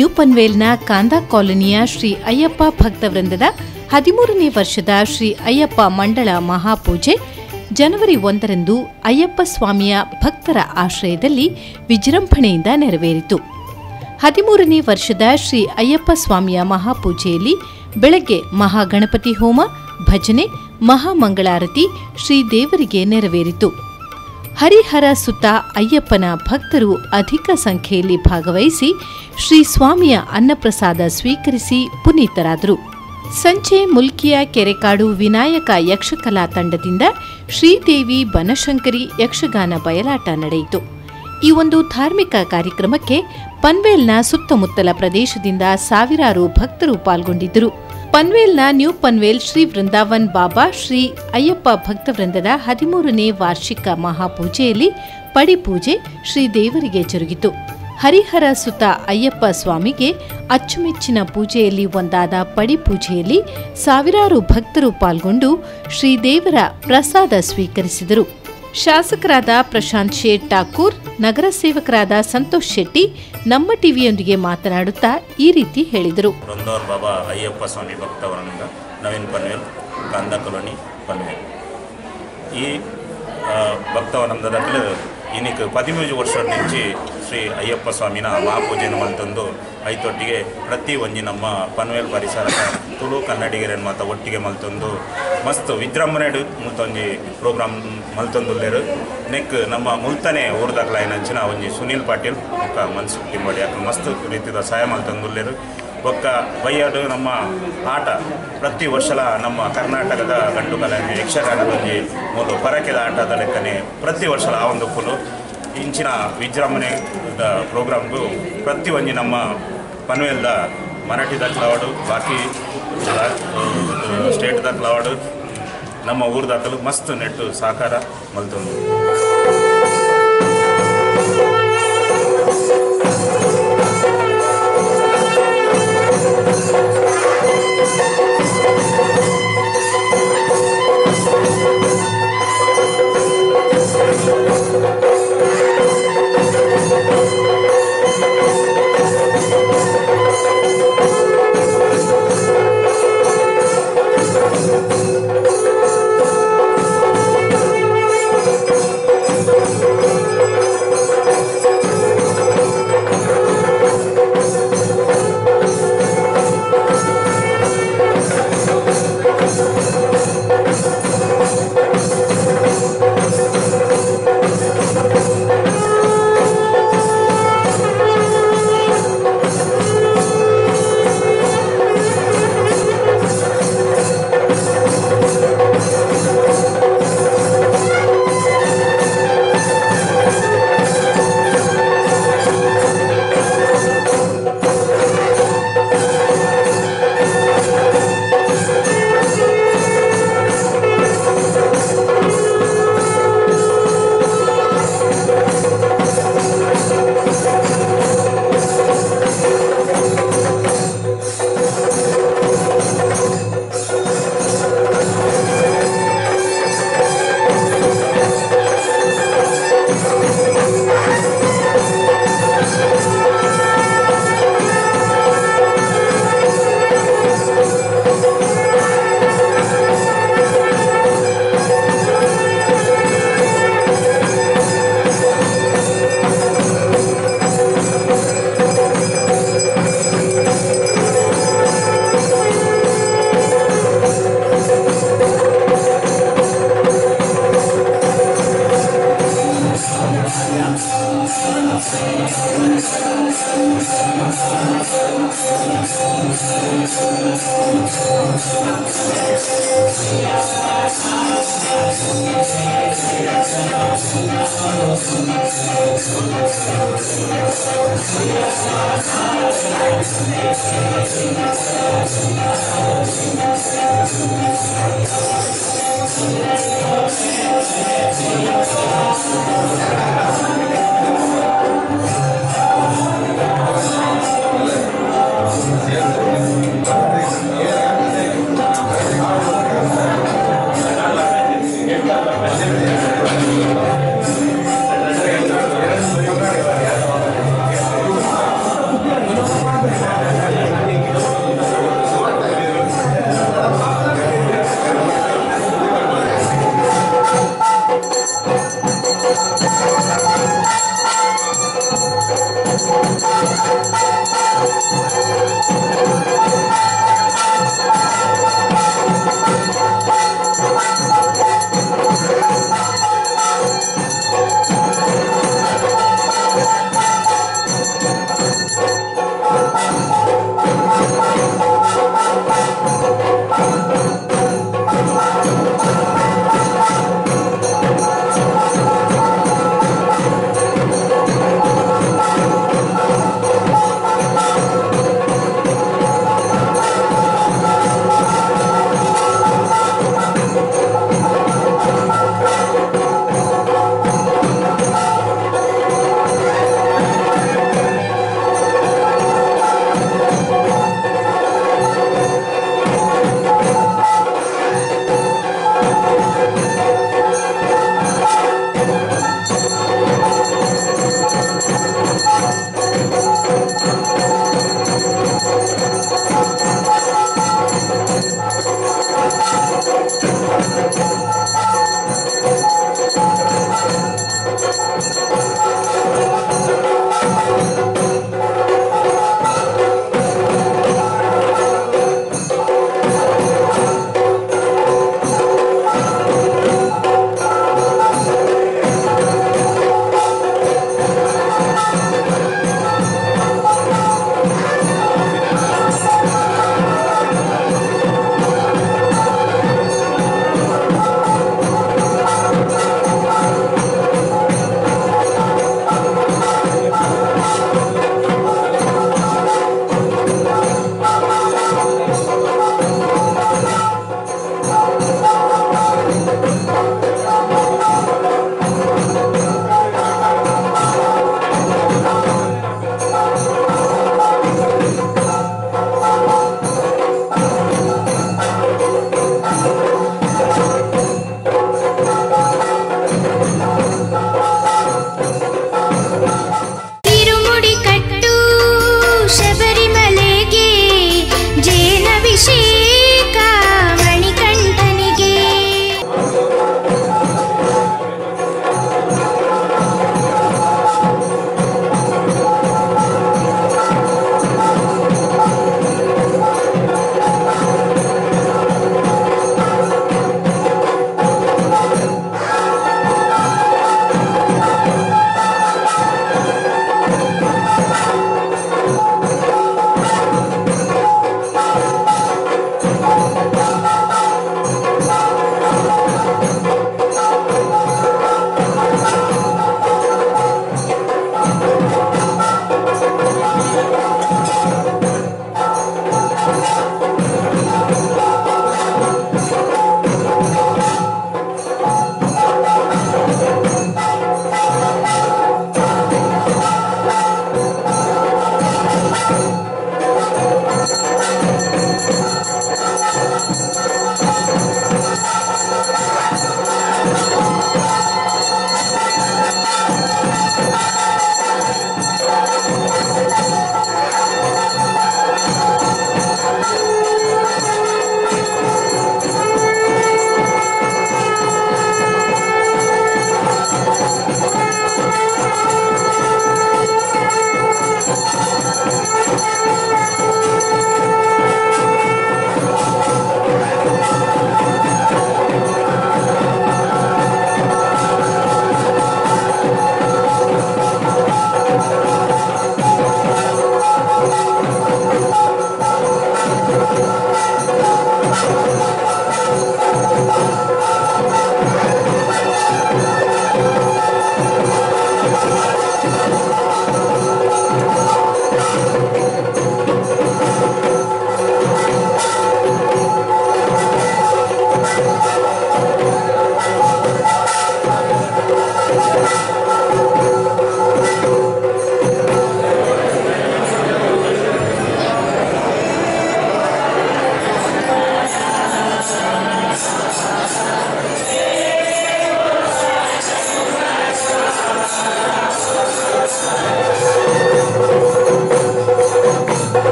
New ಪನ್ವೇಲ್ನ kanda ಕಾಲೋನಿಯ ಶ್ರೀ ಅಯ್ಯಪ್ಪ ಭಕ್ತವೃಂದದ 13ನೇ ವರ್ಷದ ಶ್ರೀ ಅಯ್ಯಪ್ಪ ಮಂಡಳ ಮಹಾಪೂಜೆ ಜನವರಿ 1ರಂದು ಅಯ್ಯಪ್ಪ ಸ್ವಾಮಿಯ ಭಕ್ತರ ಆಶ್ರಯದಲ್ಲಿ ವಿಜೃಂಭಣೆಯಿಂದ ನೆರವೇರಿತು. 13ನೇ ವರ್ಷದ ಶ್ರೀ ಅಯ್ಯಪ್ಪ ಸ್ವಾಮಿಯ ಮಹಾಪೂಜೆಯಲ್ಲಿ ಬೆಳಗ್ಗೆ ಮಹಾಗಣಪತಿ ಹೋಮ, ಭಜನೆ, ಮಹಾಮಂಗಳಾರತಿ ಶ್ರೀ ದೇವರಿಗೆ ನೆರವೇರಿತು. ಹರಿಹರ ಸುತ್ತ ಅಯ್ಯಪ್ಪನ ಭಕ್ತರು ಅಧಿಕ ಸಂಖ್ಯೆಯಲ್ಲಿ ಭಾಗವಹಿಸಿ ಶ್ರೀ ಸ್ವಾಮಿಯ ಅನ್ನಪ್ರಸಾದ ಸ್ವೀಕರಿಸಿ ಪುನೀತರಾದರು. ಸಂಜೆ ಮುಲ್ಕಿಯ ಕೆರೆಕಾಡು ವಿನಾಯಕ ಯಕ್ಷಕಲಾ ತಂಡದಿಂದ ಶ್ರೀದೇವಿ ಬನಶಂಕರಿ ಯಕ್ಷಗಾನ ಬಯಲಾಟ ನಡೆಯಿತು. ಈ ಒಂದು ಧಾರ್ಮಿಕ ಕಾರ್ಯಕ್ರಮಕ್ಕೆ ಪನ್ವೇಲ್ನ ಸುತ್ತಮುತ್ತಲ ಪ್ರದೇಶದಿಂದ ಸಾವಿರಾರು ಭಕ್ತರು ಪಾಲ್ಗೊಂಡಿದ್ದರು. ಪನ್ವೇಲ್ನ ನ್ಯೂ ಪನ್ವೇಲ್ ಶ್ರೀ ವೃಂದಾವನ್ ಬಾಬಾ ಶ್ರೀ ಅಯ್ಯಪ್ಪ ಭಕ್ತವೃಂದದ 13ನೇ ವಾರ್ಷಿಕ ಮಹಾಪೂಜೆಯಲ್ಲಿ ಪಡಿಪೂಜೆ ಶ್ರೀ ದೇವರಿಗೆ ಜರುಗಿತು. ಹರಿಹರ ಸುತ ಅಯ್ಯಪ್ಪ ಸ್ವಾಮಿಗೆ ಅಚ್ಚುಮೆಚ್ಚಿನ ಪೂಜೆಯಲ್ಲಿ ಒಂದಾದ ಪಡಿಪೂಜೆಯಲ್ಲಿ ಸಾವಿರಾರು ಭಕ್ತರು ಪಾಲ್ಗೊಂಡು ಶ್ರೀದೇವರ ಪ್ರಸಾದ ಸ್ವೀಕರಿಸಿದರು. ಶಾಸಕರಾದ ಪ್ರಶಾಂತ್ ಶೇಟ್ ಠಾಕೂರ್, ನಗರ ಸೇವಕರಾದ ಸಂತೋಷ್ ಶೆಟ್ಟಿ ನಮ್ಮ ಟಿವಿಯೊಂದಿಗೆ ಮಾತನಾಡುತ್ತಾ ಈ ರೀತಿ ಹೇಳಿದರು. ವೃಂದಾವನ್ ಬಾಬಾ ಅಯ್ಯಪ್ಪ ಸ್ವಾಮಿ ಭಕ್ತವೃಂದ, ನವೀನ್ ಪನ್ವೇಲ್, ಕಾಂದಾ ಕಾಲೋನಿ, ಪನ್ವೇಲ್. ಈ ಭಕ್ತವೃಂದದ ಇನ್ನಿಕ್ 13 ವರ್ಷ నుంచి ಶ್ರೀ ಅಯ್ಯಪ್ಪ ಸ್ವಾಮಿನ ಮಹಾಪೂಜೆಯನ್ನು ಮಲ್ತಂದು ಐತೊಟ್ಟಿಗೆ ಪ್ರತಿ ಒಂಜಿ ನಮ್ಮ ಪನ್ವೇಲ್ ಪರಿಸರದ ತುಳು ಕನ್ನಡಿಗರನ್ನು ಮಾತ ಒಟ್ಟಿಗೆ ಮಲ್ತಂದು ಮಸ್ತ್ ವಿಜೃಂಭಣೆ ಮುಲ್ತೊಂಜಿ ಪ್ರೋಗ್ರಾಮ್ ಮಲ್ತೊಂದುಲ್ಲೇರು. ನೆಕ್ ನಮ್ಮ ಮುಲ್ತನೆ ಊರ್ದಾಕ್ಲಾಯಿನಂಚಿನ ಒಂಜಿ ಸುನೀಲ್ ಪಾಟೀಲ್ ಬೊಕ್ಕ ಮನ್ಸು ಟಿಂಬಡಿ ಅಕ್ಲು ಮಸ್ತ್ ರೀತಿದ ಸಹಾಯ ಮಲ್ತೊಂದುಲ್ಲೇರು. ಬೊಕ್ಕ ಬಯ್ಯಾಡು ನಮ್ಮ ಆಟ ಪ್ರತಿ ವರ್ಷಲ ನಮ್ಮ ಕರ್ನಾಟಕದ ಗಂಡು ಕಲೆ ಯಕ್ಷಗಾನದ ಒಂಜಿ ಮೂಲು ಪರಕೆದ ಆಟದ ಲೆಕ್ಕನೆ ಪ್ರತಿ ವರ್ಷಲ ಆ ಒಂದು ಪುಲು ಇಂಚಿನ ವಿಜೃಂಭಣೆದ ಪ್ರೋಗ್ರಾಮ್ಗೂ ಪ್ರತಿ ಒಂಜಿ ನಮ್ಮ ಪನ್ವೇಲ್ದ ಮರಾಠಿ ದಾಖಲಾವಾಡು, ಬಾಕಿ ಸ್ಟೇಟ್ ದಾಖಲಾವಾಡು, ನಮ್ಮ ಊರು ದಾಖಲು ಮಸ್ತ್ ನೆಟ್ಟು ಸಹಕಾರ ಮಲ್ತೊಂದು.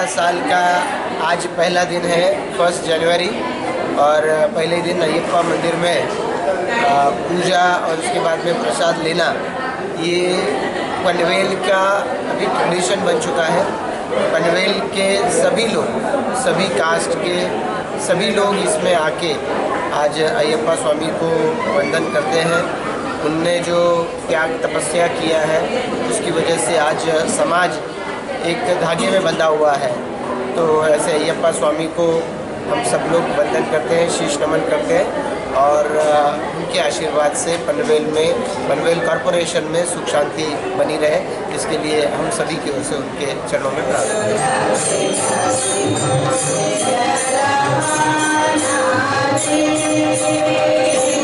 साल का आज पहला दिन है, 1 जनवरी, और पहले दिन अय्यप्पा मंदिर में पूजा और उसके बाद में प्रसाद लेना, ये पनवेल का अभी ट्रेडिशन बन चुका है। पनवेल के सभी लोग, सभी कास्ट के सभी लोग इसमें आके आज अय्यप्पा स्वामी को वंदन करते हैं। उनने जो त्याग तपस्या किया है उसकी वजह से आज समाज एक धागे में बंधा हुआ है। तो ऐसे अय्यप्पा स्वामी को हम सब लोग वंदन करते हैं, शीश नमन करते हैं और उनके आशीर्वाद से पनवेल में, पनवेल कॉरपोरेशन में सुख शांति बनी रहे, इसके लिए हम सभी की ओर से उनके चरणों में प्रार्थना करते हैं।